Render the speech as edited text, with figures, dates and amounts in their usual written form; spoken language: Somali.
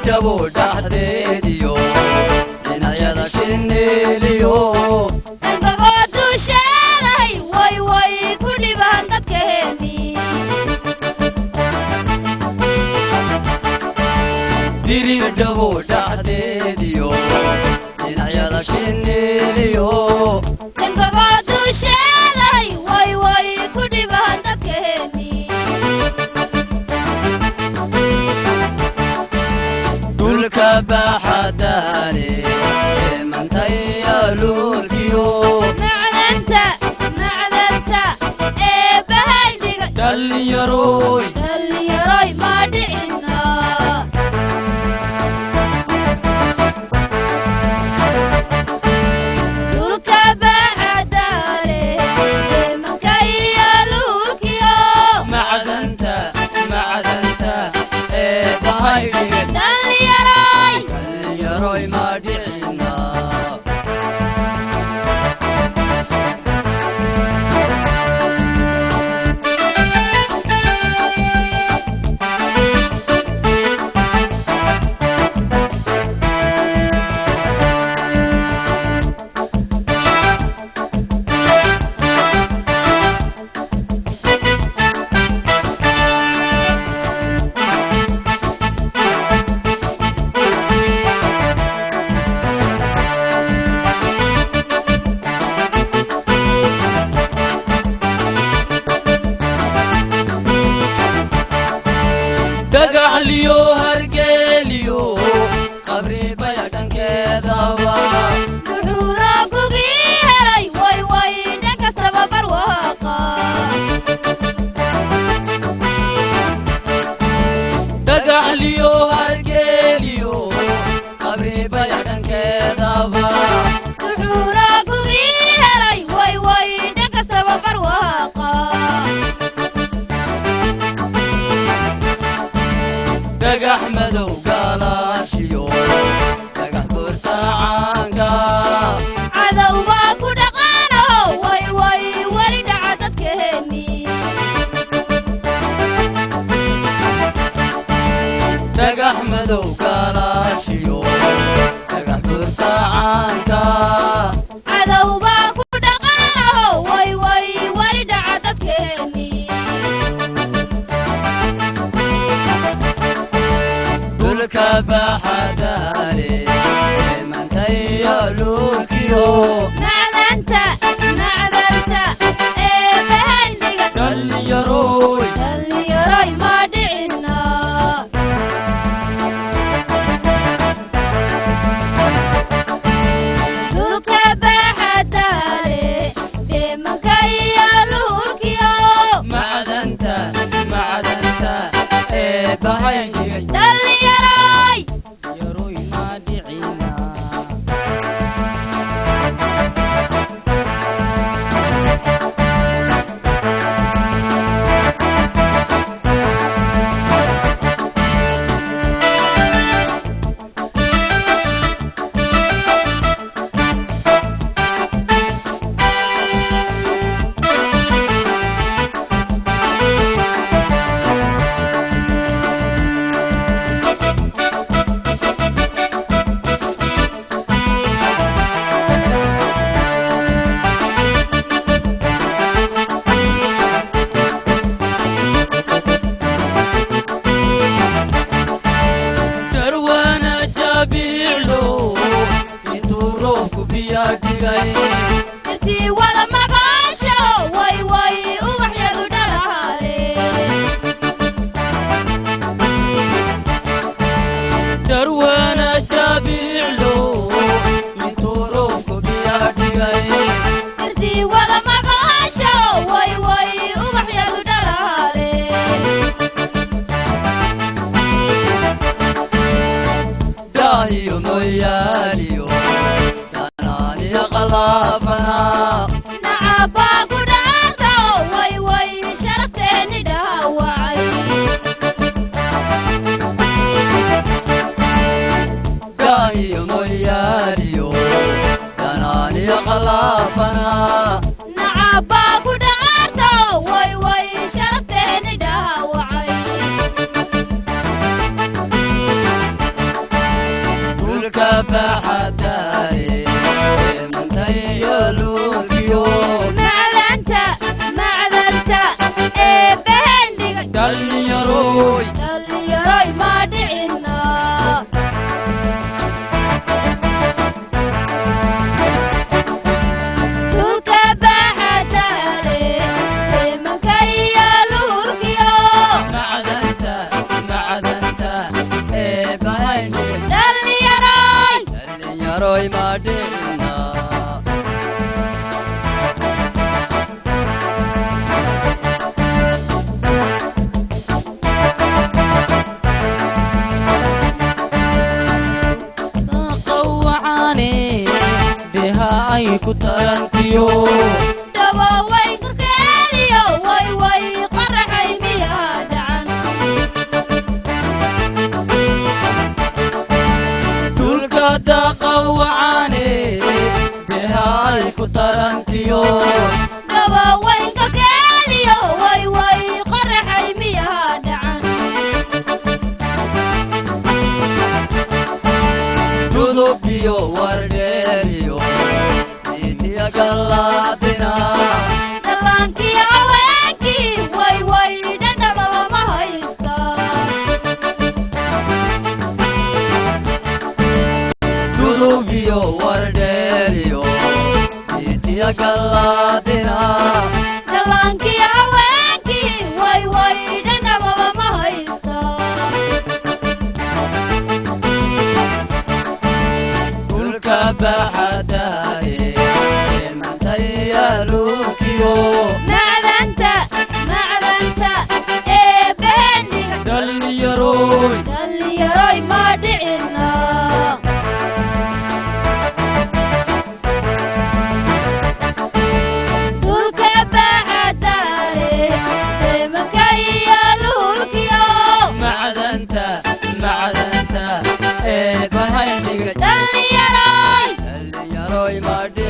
Diridhabo dhaxdeediyo dhinacyada shineeliyo. Dangagoo duusheedahay way way ku dhibaan dadkeennii. Diridhabo dhaxdeediyo dhinacyada shineeliyo. Dangagoo duusheedahay way way ku dhibaan dadkeennii. Dhulka baaxadaale ee mantaya luulkiyo. Macdanta macdanta ee bahadhiga. Dhallinyaroy. Dhallinyaroy, ma dhicina. Dhulka baaxadaale ee manka iyo luulkiyo. Macdanta macdanta ee bahaydhiga. Dhallinyaroy. Dhallinyaroy, ma dhicina. Dhagaxliyo hargeeliyo qabri baya dhankeedaba. Wuxuuna gugii helay way way dhan kastaba barwaaqa. Dhagaxliyo hargeeliyo qabri baya dhankeedaba. Wuxuuna gugii helay way way dhan kastaba barwaaqa. Dhagax madow galaashiyo dhagax burtacaanka. Cadow baa ku dhaqaanaho way way weli dhaca dadkeennii. Dhagax madow galaashiyo dhagax burtacaanka. Cadow baa ku dhaqaanaho way way weli dhaca dadkeennii. Dhulka baaxadaale ee mantaya luulkiyo. Macdanta macdanta ee bahadhiga. Dhallinyaroy. Dhallinyaroy, ma dhicina. Dhulka baaxadaale deemanka iyo luulkiyo. Macdanta macdanta ee bahaydhigay. Dhallinyaroy. Yaroy, ma dhicina. Darwaana jaabiiclo intuu roobku biyaa dhigay. Dhirtii wada magaasho way way ubaxyadu dhalaale. Darwaana jaabiiclo intuu roobku biyaa dhigay. Dhirtii wada magaasho way way ubaxyadu dhalaale. Daahiyo mooyaaliyo danaaniya qalaafana. Nacabaa ku dhacanta way way sharafteeni dhaawacay. Daahiyo mooyaaliyo danaaniya qalaafana. Nacabaa. Baaxadaale mantayo luulkiyo. Macdanta, macdanta ee bahendhigay. Dhallinyaroy. Dhallinyaroy, ma dhicina. Dhulka baaxadaale nimanka iyo luulkiyo. Macdanta, macdanta ee bahaydhigay. Dhallinyaroy. Dhallinyaroy, ma dhicina. Qawacane deha ay ku tarantiyo. Dhawaaway korkeeliyo, way way qaraxay miyaa dhacan. Dhulka daqawacane deha ay ku tarantiyo. Dhawaaway korkeeliyo, way way qaraxay miyaa dhacan. Dudubiyo wardheeriyo diiniya gallaadina. Dhallaankii haweenkii, way way dhandhamaba ma haystaa. Dudubiyo wardheeriyo diiniya gallaadina. Dhallaankii haweenkii, way way dhandhamaba ma haystaa. Dhulka baaxadaaye mantaya luukiyo. Macdanta, macdanta ee bahendhiga. Dhallinyaroy. Dhallinyaroy, ma dhicina. Dhulka baaxadaale nimanka iyo luulkiyo. Macdanta, macdanta ee bahaydhigay. Dhallinyaroy. Dhallinyaroy, ma dhicina.